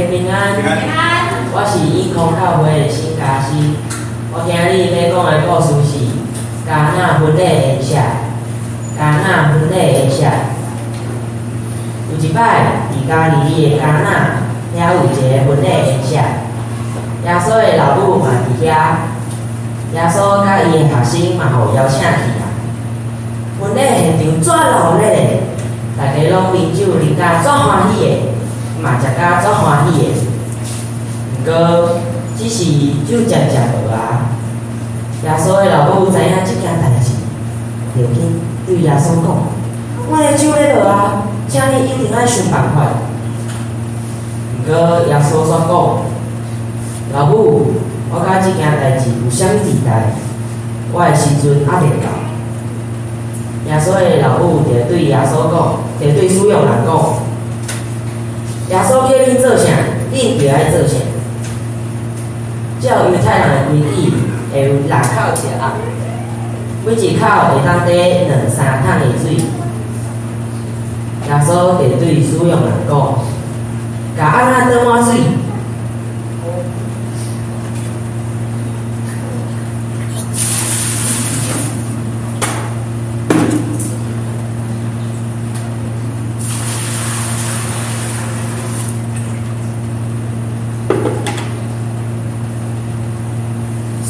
平安。平安。我是永康教會的新家師。我今日欲講的故事是迦拿婚禮宴席。迦拿婚禮宴席。有一擺，佇加利利的迦拿，遐有一个婚禮宴席。耶穌的老母嘛佇遐。耶穌佮伊的學生嘛予邀請去啊。婚禮現場遮熱鬧，大家攏啉酒啉甲足歡喜的，嘛食甲足歡喜的。毋過，只是酒漸漸無啊。耶穌的老母知影這件代誌，就緊對耶穌講：“阮的酒咧無啊，請你一定愛想辦法。”毋過耶穌煞講：“老母，我佮這件代誌有啥物佇代？我的時陣猶未到。”耶穌的老母就對耶穌講，就對使用人講：“耶穌叫恁做啥，恁就愛做啥。”照猶太人的規矩，會有六口石甕，每一口會當貯兩三桶的水。耶穌就對使用人講：“共甕仔倒滿水。”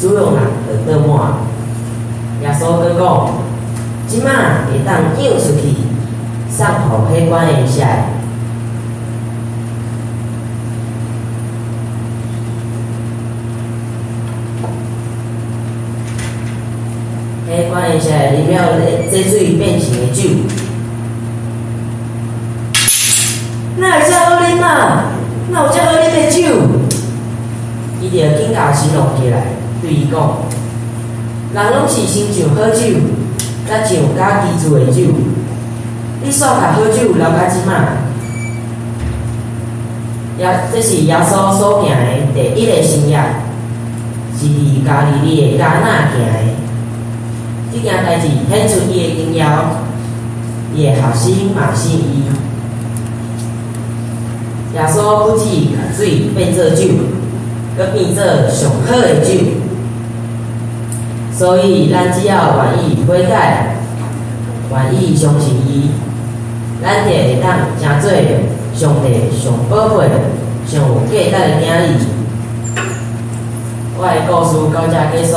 使用人就倒滿。耶穌閣講：“這馬會當漾出去，送予彼管宴席的。”彼管宴席的啉了這水變成的酒，哪會遮好啉啊？哪有遮好啉的酒？伊就緊共新郎叫來，對伊講：“人攏是先上好酒，才上較基礎的酒。你煞共好酒留到這馬。”這是耶穌所行的第一个神跡，是佇加利利的迦拿行的。這件代誌顯出伊的榮耀，伊的學生嘛信伊。耶穌不止共水變做酒，閣變做上好的酒。所以，咱只要願意悔改，願意相信伊，咱就會當成做上帝上寶貝、上有價值的囝兒。我的故事到這結束，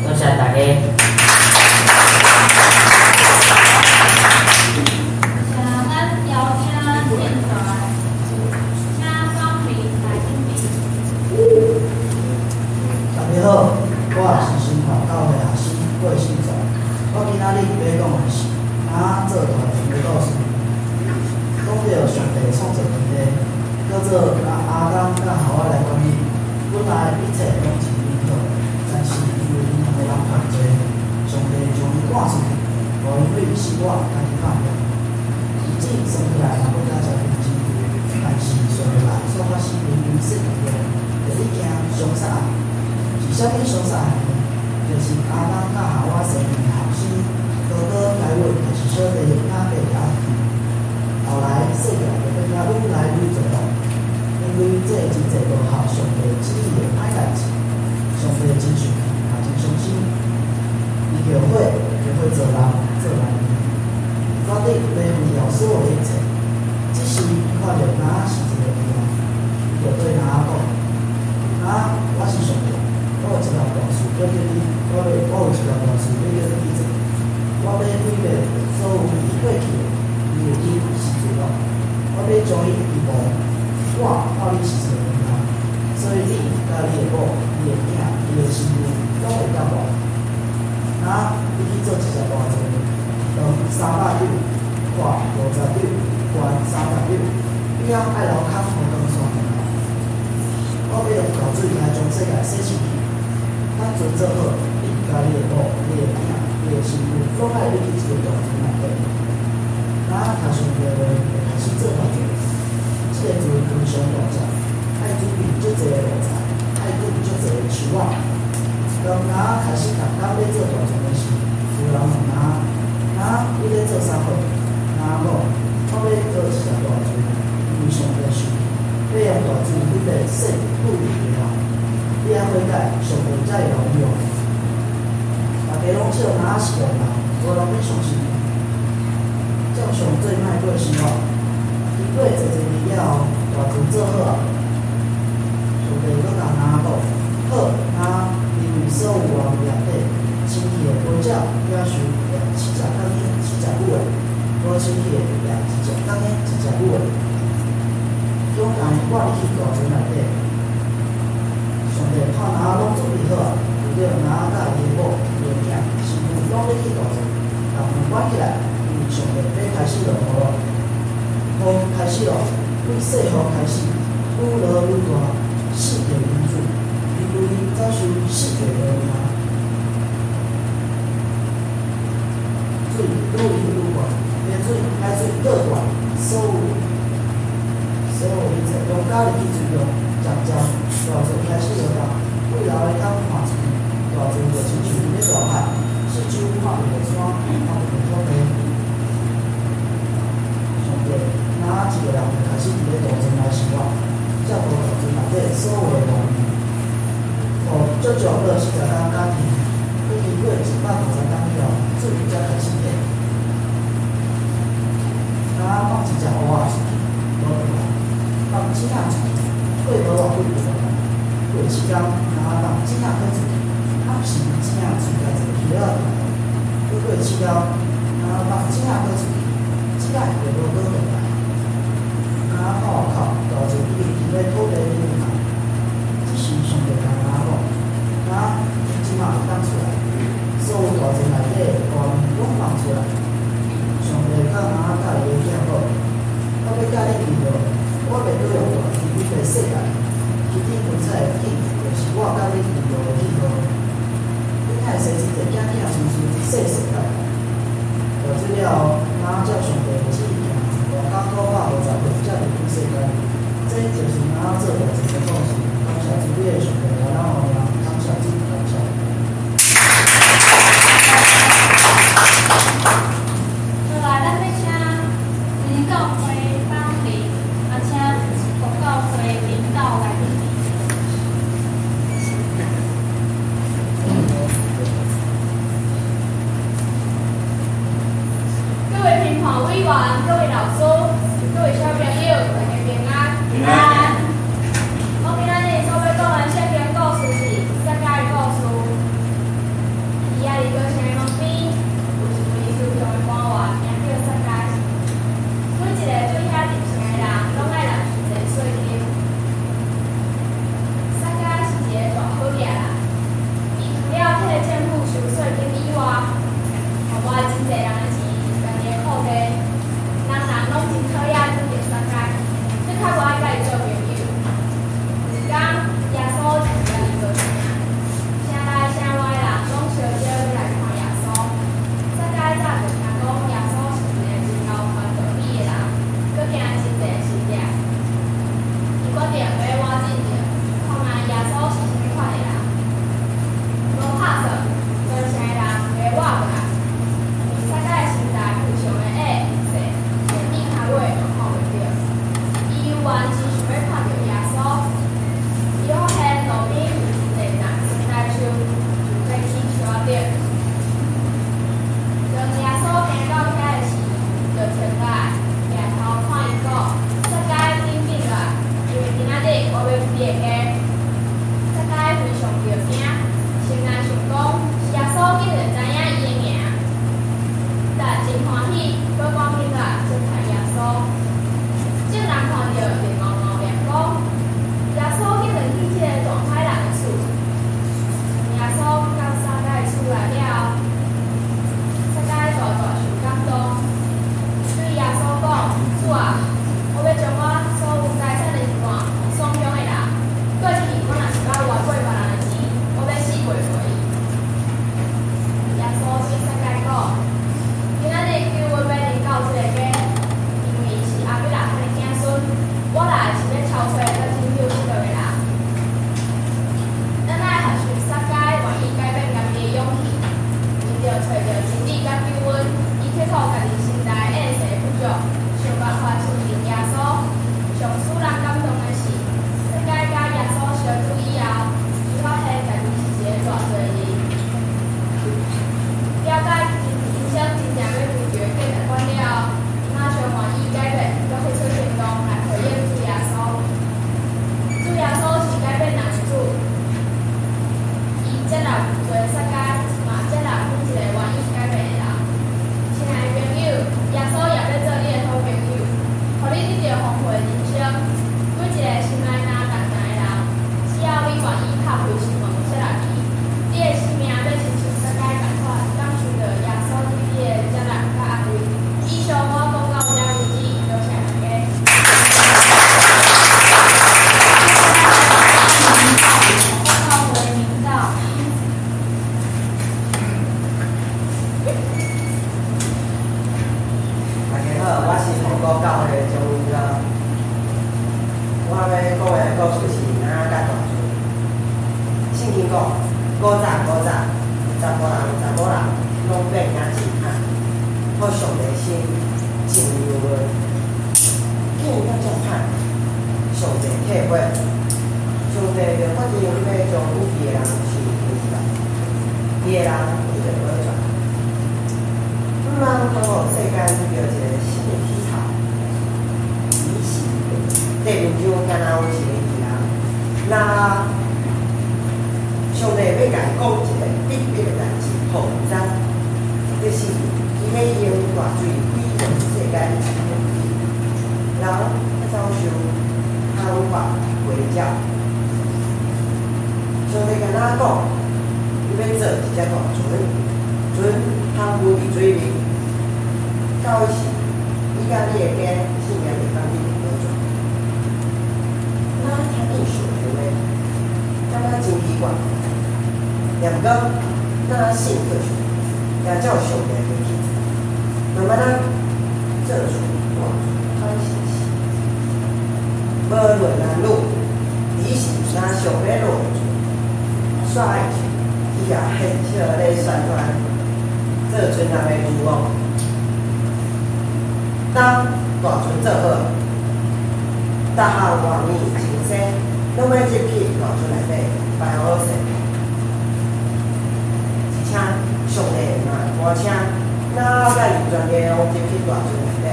多謝大家。咱邀請現在，請方明來準備。大家好，我是新華教會學生郭信全。我今仔日欲講的是哪做大船的故事。講著上帝創造天地，閣做亞當佮夏娃來管理，本來一切攏真美好，但是因為𪜶兩个人犯罪，上帝將𪜶趕出去，予𪜶對死活家己打拼。日子算起來嘛閣較誠平靜，但是紲落來煞發生危機世界中，就已經兇殺案。是啥物兇殺案呢？就是亞當佮夏娃生的後生，哥哥該隱，就是小弟亞伯的仔。後來世界就變甲愈來愈罪惡，因為這真濟無合上帝旨意的歹代誌，上帝真生氣，也真傷心。伊後悔，後悔造人做人，決定欲毀掉所有的一切。這時，伊看著挪亞是一個義人，伊就對挪亞講：“挪亞，我是上帝，我有一項大事欲叫你，我有一項大事欲叫你去做，我欲毀滅所有已過去的，因為𪜶是罪惡，我欲將𪜶遺忘。我看你是一個義人，所以你佮你的某、你的囝、你的媳婦攏會當活。挪亞，你去做一隻大船，長300肘，闊50肘，懸30肘，以後愛留空予長線。我欲用大水來將世界洗清氣。等船做好，你佮你的某、你的囝、你的媳婦攏愛入去這個大船內底。”挪亞聽上帝的話，就開始做大船。這个船非常大隻，愛準備足濟的木材，愛滾足濟的樹仔。當挪亞開始動工欲做大船的時，有人問挪亞：“挪亞，你咧做啥貨？”挪亞講：“我欲做一隻大船，因為上帝生氣，欲用大水才會留意哦。大家攏笑挪亞是戇人，無人欲相信伊。照常做歹過生活。經過濟濟年了後，大船做好啊。上帝閣共挪亞講：好，挪亞，因為所有活物內底，清氣的飛鳥、野獸掠七隻公的，七隻母的；無清氣的掠一隻公的，一隻母的。將共伊趕入去大船內底。上帝看挪亞攏準備好啊，就叫挪亞佮伊的某、伊的囝、新婦攏入去大船，共門關起來，因為上帝欲開始落雨囉。雨開始落，對細雨開始，愈落愈大，四界淹水，伊規走受四界落命。水愈淹愈懸，溪水、海水倒灌，所有一切攏加入去水中，漸漸大船開始搖動，對樓會當看出去，大船就親像佇咧大海，四周看袂著山，看袂著土地。上帝挪亞一個人就開始佇咧大船內生活，照顧大船內底所有的活物。雨足足落40工甲天，閣經過150工以後，水才開始退。挪亞放一隻烏仔出去，無轉來；放鼠仔出去，過無偌久就轉來。過7工，挪亞放鼠仔閣出去，暗時鼠仔喙內一個魚仔轉來。閣過7工，挪亞放鼠仔閣出去，這擺就無閣轉來。挪亞看外口，大船已經停咧土地頂面啊。這時上帝共挪亞講：挪亞，你這馬會當出來，所有大船內底的活物攏放出來。上帝佮挪亞佮伊的囝講：我欲佮你立約，我袂閣用大水毀滅世界。魚頂雲彩的記，就是我佮你立約的記號。你愛生真濟囝囝孫孫，世世代代。大水了後，挪亞照上帝的旨意行，活到950歲才離開世間。這就是挪亞做大船的故事。感謝主你的上帝來咱後面，感謝主，感謝。再來，咱欲請真理教會方玲，啊，請國教會領導來主持。各位評判委員、各位老師、各位小朋友，大家平安。平安。我今仔日所欲講的聖經故事是撒該的故事。佇耶利哥城的門邊，有一位貧窮的官員，名叫撒該。每一个對遐入城的人，攏愛納一個稅金。撒該是一个大好額人，伊除了替政府收稅金以外，嘛挖真濟人的錢，家己的褲袋。人人攏真討厭拄著撒該，閣較無愛佮伊做朋友。有一工，耶穌入耶利哥城，城內城外的人攏相招欲來看耶穌。撒該早就聽講耶穌是一个真𠢕傳道理的人，閣行真濟神蹟。伊決定欲倚進前，看覓耶穌是啥物款的人。無拍算，全城的人共倚過來。撒該的身材非常的矮細，連耳跤尾嘛看袂著。伊猶原真想欲看著耶穌。伊發現路邊有真濟丛桑梨樹，就爬去樹仔頂。當耶穌行到遐的時，就停落來，抬頭看伊講：撒該，緊緊來，因為今仔日我欲去你的家。撒該非常著驚，心內想講：耶穌竟然知影伊的名，但真歡喜，閣趕緊來接待耶穌。眾人看著就敖敖念講：耶穌竟然去這個大歹人的厝。耶穌到撒該的厝內了後，撒該大大受感動，對耶穌講：主啊，我欲將我所有財產的一半予喪鄉的人。過去我若是捌挖過別人的錢，我欲四倍還伊。耶穌對撒該講：今仔日救恩欲臨到這個家，因為伊是亞伯拉罕的子孫。我來是欲超揣佮拯救失落的人。咱愛學習撒該願意改變家己的勇氣，為著揣著真理佮救恩，伊克服家己身材矮細不足，想辦法親近耶穌。上使人感動的是，撒該佮耶穌相拄以後，伊發現家己是一個大古早古早，查埔人查某人攏變甲真歹，予上帝心真憂鬱。見伊甲遮歹，上帝體會，上帝就決定欲將伊的人收回來，伊的人得著保全。毋通通予世間得著一個新的起頭。彼時地面上敢若有一個義人，那上帝欲共伊講一個秘密的代誌，予伊知，就是伊欲用大水毀滅世間一切的不義，人欲遭受刑罰回教。上帝共挪亞講，伊欲做一隻大船，船通浮佇水面，到彼時，你佮你的家性命會當得著保全。挪亞聽見上帝話，感覺真奇怪，也毋過挪亞信靠上帝，也照上帝的話去做，慢慢仔做出大船款成事。無論男女，彼時若想欲落船，煞愛去，伊也現笑咧宣傳做船人的願望。當大船做好，逐項活物清洗，攏欲入去大船內底排好勢。而且上帝嘛趕請挪亞佮伊全家攏入去大船內底。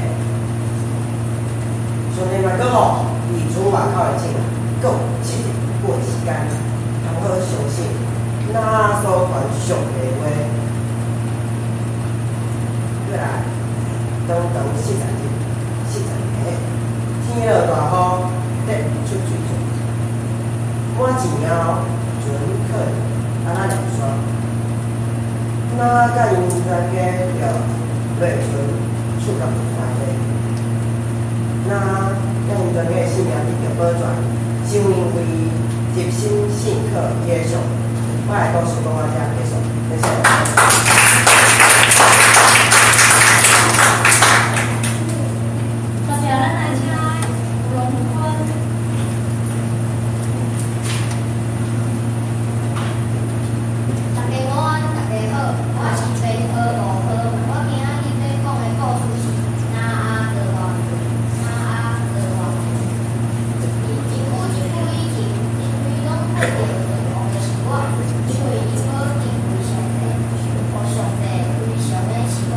上帝嘛閣予佇船外口的眾人，閣有7日久的時間，通好相信挪亞所傳上帝話。過來，長長40日，40日，天落大雨，得出水柱，滿錢後，船去阿那兩山。挪亞佮𪜶全家就落船出到大地。挪亞佮𪜶全家的性命得著保全，是因為入心信靠伊的上帝。我的故事講到遮結束，謝謝。多謝，咱來請吳榮坤。大家午安，大家好，我是編號5號。我今仔日欲講的故事是挪亞落大船，挪亞落大船。佇真久真久以前，人類攏過著迷惘的生活，因為𪜶無敬畏上帝，予上帝非常的失望。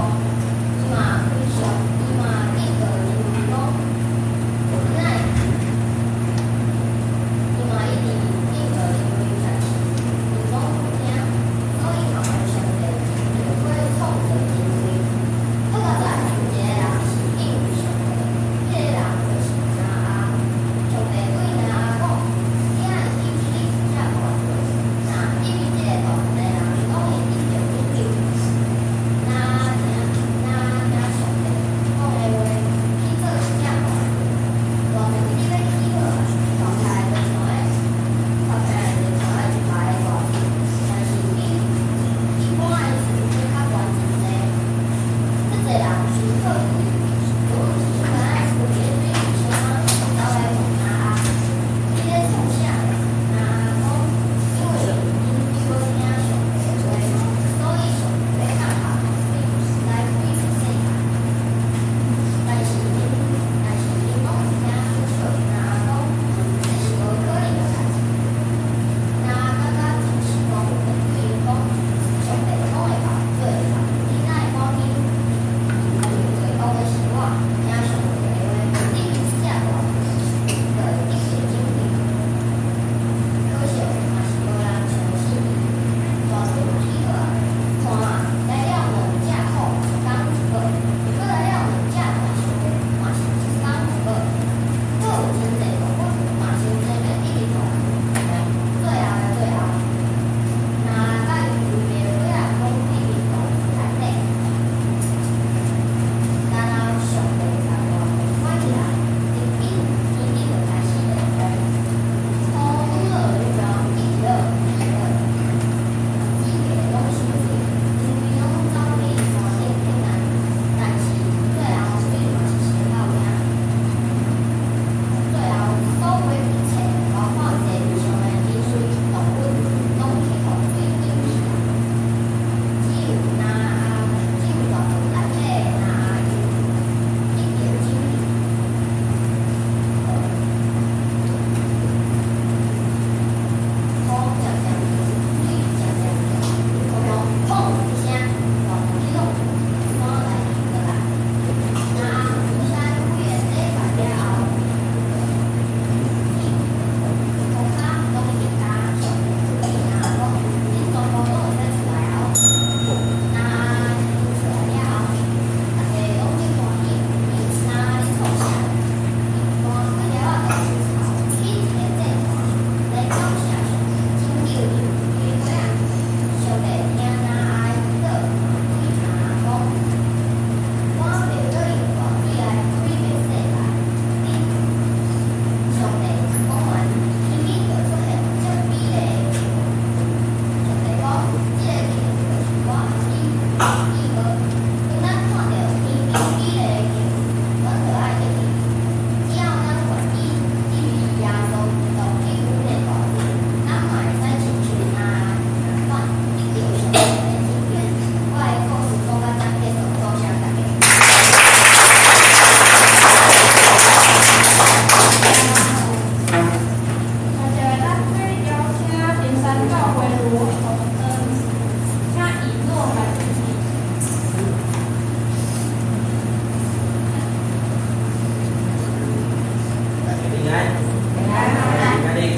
伊嘛非常，伊嘛警告人類講，哪會？伊嘛一直警告人類，但是𪜶攏無聽，所以嘛予上帝就會創造人類。好佳哉，有一個人是敬畏上帝，彼個人就是挪亞。上帝對挪亞講：你愛去起一隻大船，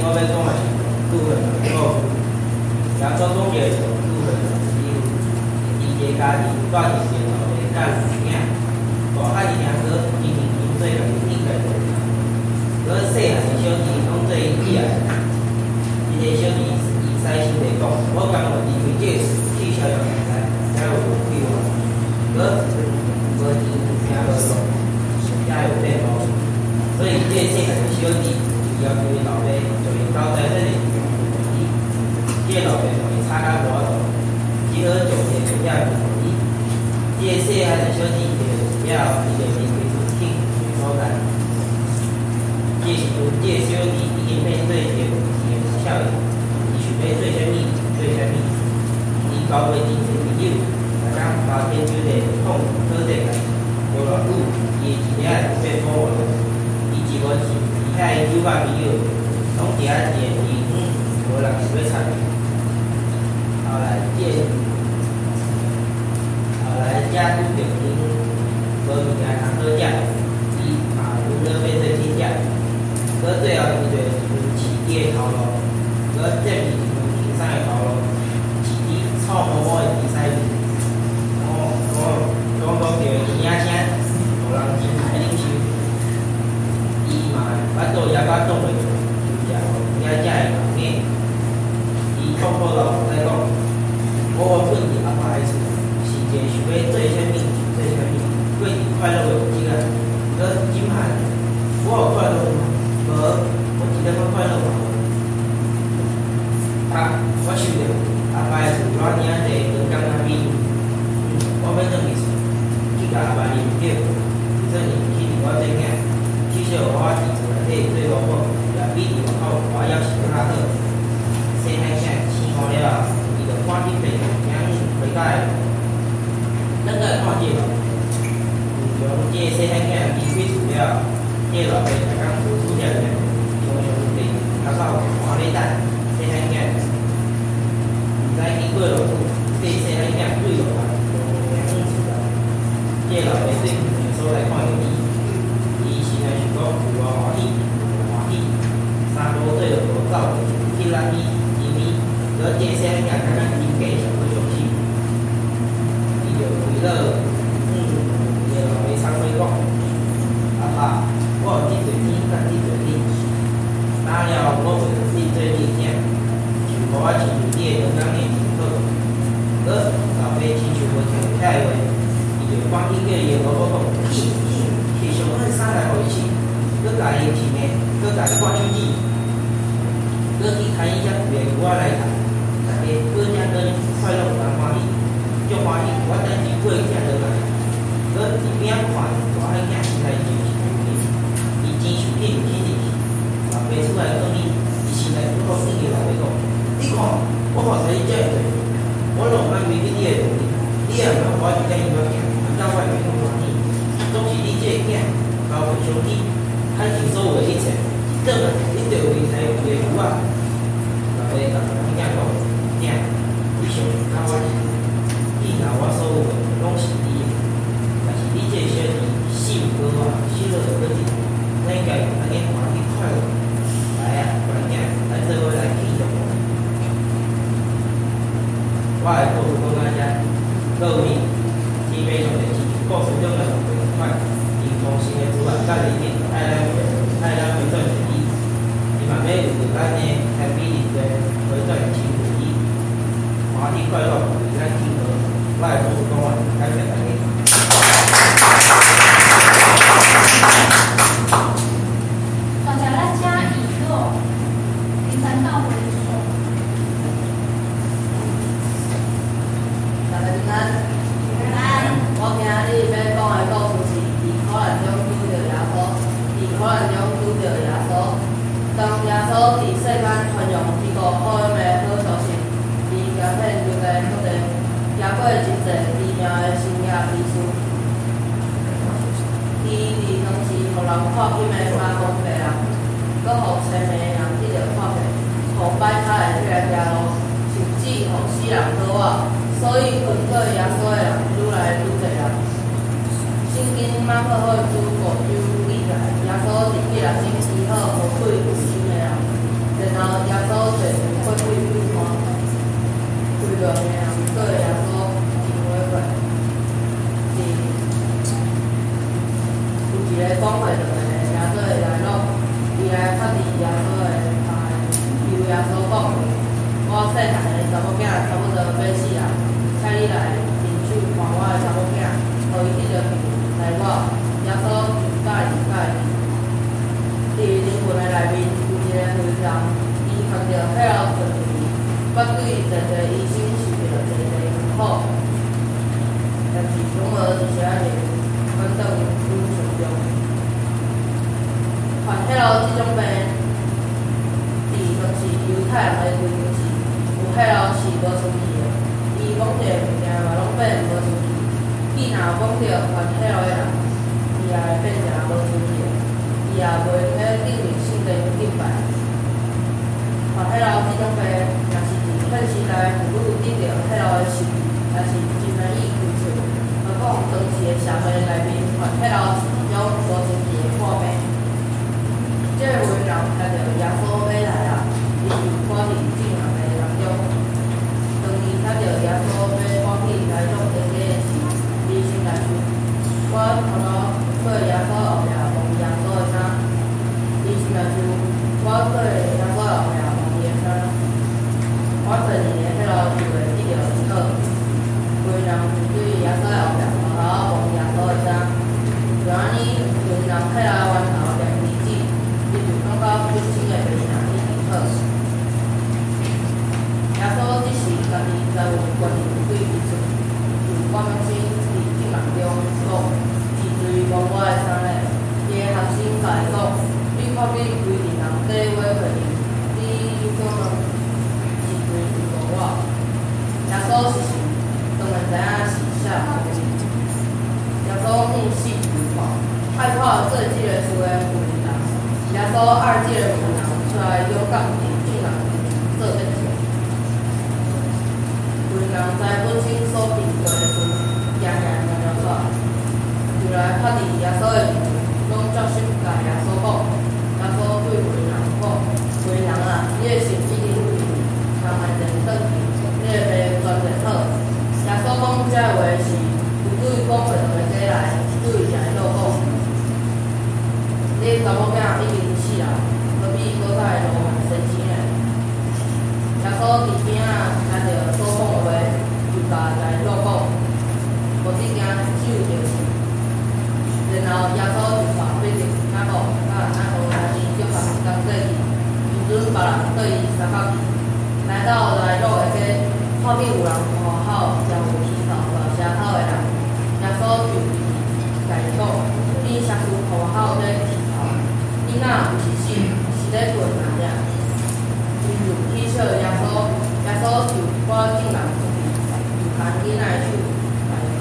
我欲講的是拄會的故事。耶穌講一個拄會的比喻，佇一个家庭住佇一个老爸佮兩个囝，大漢的兄哥已經當做家己應該做的。佮細漢的小弟攏做伊喜愛。這个小弟伊使心地講，我甘願離開這个厝去逍遙來，才有快活。佮無錢聽無路，才會有變無。所以這個細漢的小弟伊要求伊老爸將𪜶兜財產的一半分予伊，這个老爸予伊吵甲無法度，只好將這個囝分予伊。這个細漢的小弟摕著了後，伊就離開厝去一个所在。這個時陣，這个小弟已經面對一個問題的效應，伊想欲做啥物做啥物。伊交袂真濟朋友，逐工交天酒的碰討這代誌，無偌久，伊的一領就變保完。伊一無錢，佇遐的酒吧朋友攏佇遐一個地方，無人想欲參與。後來，這個後來才拄著因無物件通好食，伊嘛沦落變做乞食。閣最後，伊就一份飼豬的頭路，閣佔去一份輕鬆的頭路，飼豬臭毛毛的豬屎味，講講講著耳仔聲，予人真歹忍受。伊嘛腹肚枵甲擋袂住，就食予遐食的人囝。伊痛苦到毋知講，我原本佇阿爸的厝，是一个想欲做啥物就做啥物，過佇快樂的日子啊。閣這擺，我有快樂嗎？無，我一點仔快樂嘛無。啊，我想著阿爸的厝偌爾濟長工較美，我欲轉去厝，去共阿爸啉酒，就算伊毋信任我這囝，至少予我佇厝內底做某某，也比佇外口予我枵死閣較好。細漢囝生予了後，伊就趕緊爬囝回家的路。咱來看這個，自從這個細漢囝離開厝了後，這個老爸逐工無主遮爾，常常佇門口看咧等細漢囝。毋知經過偌久，這個細漢囝對落來，就予囝出來。這個老爸對遠的所在看著伊，伊心內想講有偌歡喜，有偌歡喜。三步綴落路走去咱去伊咪，閣這個細漢囝感覺真假上閣傷心。伊就為了伊的老爸懺悔講：阿爸，我有得罪天，佮得罪你。打了我袂你做你的囝，就予我親像你的長工的真好。閣老爸親像無聽著遐个話，伊就趕緊叫伊的老母講：去去，摕上好的衫來予伊穿，閣共伊穿的，閣共伊掛手指，閣去牽伊遮肥的牛仔來刣，大家閣食閣啉，快樂共歡喜，足歡喜。我等真久的囝轉來，閣佇邊仔看大漢囝實在真是開心，伊真想去入去入去。老爸出來轉去，伊心內感覺應伊老爸講：你看，我予你遮爾濟，我攏毋捌違反你的命令，你也毋捌予我一點油仔囝，難道我會袂歡喜？總是你這個囝交予上帝，看盡所有的一切，一轉來你就有伊刣肥的牛仔。老爸共大漢囝講：囝，你上較我以後我所有的攏是你的，但是你這個小弟死毋過我，死落會閣入，咱家己按呢歡喜快樂。來啊，大囝，咱做伙來慶祝。我的故事講到遮，各位，天父上帝親像故事中的老爸仝款，𪜶豐盛的資源佮憐憫，愛咱回愛咱回轉予伊，伊嘛欲為著咱的謙卑認罪，回轉親近伊，歡喜快樂，為咱慶賀。我的故事講完，感謝大家。大家咱請以諾平山教會說。大家平安。平安。我今日欲講的故事是佇苦難中拄著耶穌，佇苦難中拄著耶穌。當耶穌佇世間傳揚天國福音的好消息，伊行遍猶太各地，行過真濟奇妙的神蹟奇事。伊佇當時予人看輕的麻風病人，閣予青盲的人得著看見，予跛跤的起來行路，甚至予死人復活。所以跟隨耶穌的人愈來愈濟人。聖經馬可福音五章記載，耶穌佇基拉森醫好無鬼有心的人，然後鬼鬼看。规个病人对耶稣真悔悔。伫有一个讲袂转的，名做来禄，伊来拍伫耶稣的旁，求耶稣讲：我细汉的查某囝差不多欲死啊，请你来伸手看我的查某囝，予伊得著病来我。耶稣就佮意佮伊。伫人群的内面有一个妇人，伊看著血流出去，捌对济济医生受著济济困苦，但是拢无一丝仔灵，反转愈伤重。患血流这种病，伫当时犹太人的规定是，有血流是无出去的。伊摸著的物件嘛拢变无出去。伊若有摸著患血流的人，伊也会变成无出去的。伊也袂用得进入圣殿敬拜。患血流这种病，若是伫现时代妇女得著血流的时，也是真难以开喙。何况当时的社会内面，患血流是一种无出去的破病。这个妇人听著耶稣欲来啊，伊就赶伫众人的当中。当伊听著耶稣欲赶去来禄的家的时，伊心内想：我头路对耶稣后壁摸耶稣的衫。伊心内想：我对耶稣后壁摸伊的衫，我第二个血流就会得著医好。规人就对耶稣的后壁偷偷摸耶稣的衫，就按呢，妇人血流源头连停止，伊就感觉本身的病情已经好。耶稣这时家己知有权利对伊出，就赶紧伫众人中讲：是谁摸我的衫呢？伊的学生共伊讲：你看见规阵人伫围围你，你敢问是谁摸我？耶稣是神，当然知影是啥人。耶稣向四周看，爱看做这个事的妇人。耶稣爱这个妇人出来勇敢伫众人面前做见证。妇人知本身所经过的事，惊惊裊裊煞，就来拍伫耶稣的面前，拢照实共耶稣讲。耶稣对妇人讲：妇人啊，你的信已经救你，通安然转去，你的病全然好。耶稣讲这话时，有对讲袂转的家来，对来禄讲：你查某囝已经死啊，何必阁再劳烦先生呢？耶稣伫边仔听著所讲的话，就共来禄讲：无得惊，只有著信。然后耶稣就带彼得、雅各、佮安多来约翰同齐去，毋准别人缀伊相佮去。来到来禄的家，看见有人大吼，也有剃头大声吼的人，耶稣就入去共伊讲：你啥事大吼咧剃头？你若毋是死，是咧睏尔尔。𪜶就起笑耶稣，耶稣就赶众人出去，就牵囡仔的手，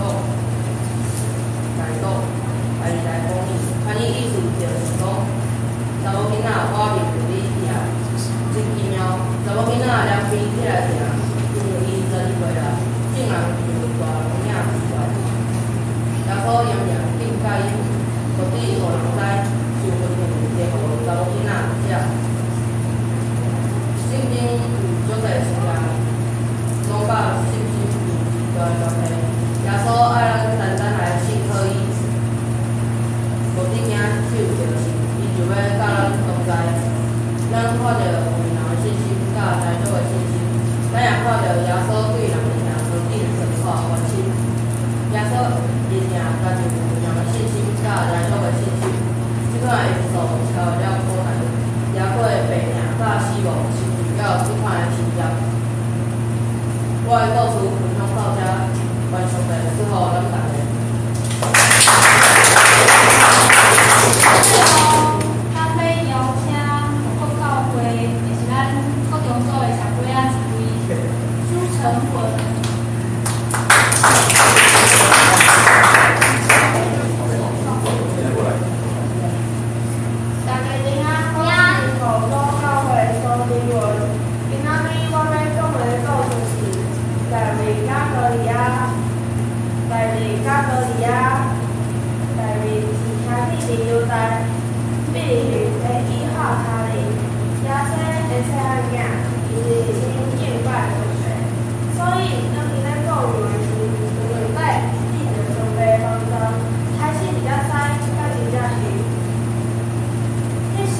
共伊讲，共伊来讲伊，按呢意思就是讲，查某囡仔，我命令你起来，真奇妙，查某囡仔两边起来行，因为伊12岁啦，众人就大惊奇怪。耶稣严严警戒𪜶，无得予人知，就吩咐予查某囡仔食。圣经有足济事件，拢佮信心有真大的关系。耶稣爱咱单单来信靠伊，无得惊，只有著信，伊就欲佮咱同在。咱看著妇人的信心，佮来禄的信心，咱也看著耶稣对人的疼何等深厚关心。耶稣的疼加上妇人的信心，佮来禄的信心，这款的因素超越了苦难，也过病痛佮死亡，成就了这款的奇迹。我的故事分享到这，愿上帝祝福咱逐家。最后，咱欲邀请国教会，也是咱国中组的小鬼仔一位朱成文。大家平安，我是五所教会苏志文。今仔日我欲讲的故事是大卫佮歌利亚。大卫佮歌利亚，大卫是兄弟伫犹大伯利恒的以法他人，耶西的细汉囝，伊是所以當伊咧顧羊的時，有兩擺得著上帝的幫助，差死一隻獅佮一隻熊。彼時，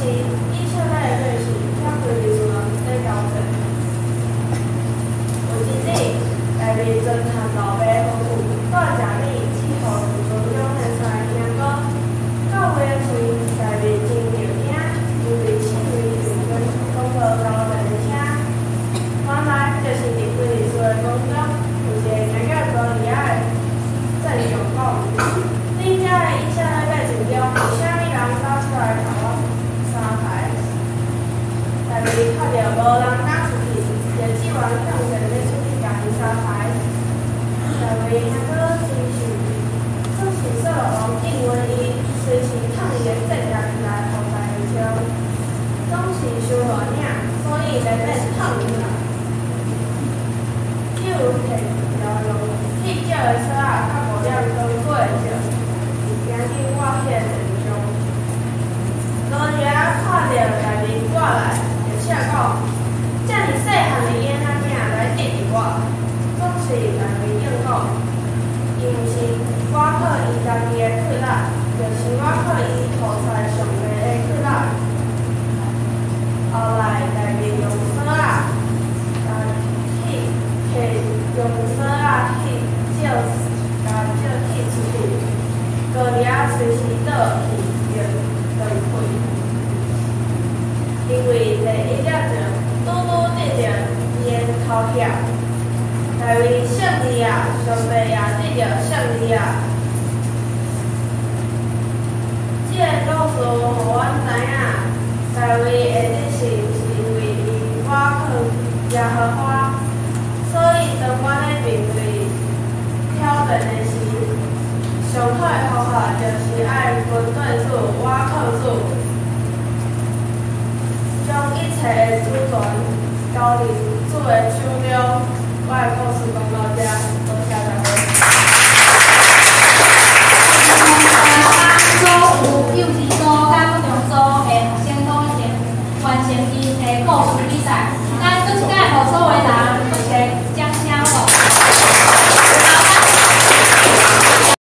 以色列的百姓佮非利士人咧交戰。有一日，大衛遵行老爸的吩咐，帶食物去予厝中的三个兄哥。到尾的時，大衛真著驚，因為四圍有軍攏無交戰的聲。原來就是佇非利士的軍中，有一個行到歌利亞的戰將講：恁遮的以色列百姓中，有啥物人走出來共我相刣？大衛看著無人敢出去，就志願向前欲出去共伊相刣。大衛兄哥真受，算是掃羅王應允伊，隨時囥伊的戰甲起來予大衛穿，總是傷大領，所以難免囥起來。只有提條用鐵石的索仔佮5點鐘過的石，行經我彼個陣中。歌利亞看著大衛過來，就笑講：遮爾細漢的囡仔囝來得意我，總是大衛應講，伊毋是倚靠伊家己的氣力，就是倚靠伊服侍上帝的氣力。後來大衛用索仔去提用索仔去石共石擲出去，歌利亞隨時倒去就斷氣。因為第一粒石拄拄擲著伊的頭殼，大衛勝利啊！上帝也得著勝利啊！這个故事予阮知影，大衛會得勝是因為伊倚靠耶和華。所以當阮咧面對挑戰的時，上好的方法就是愛跟綴主、倚靠主，將一切的主權交佇主的手中。我的故事講到遮，多謝大家。所有幼稚組佮國中組的學生攏已經完成𪜶的故事比賽。咱閣一擺予所有的人閣一个掌聲好無？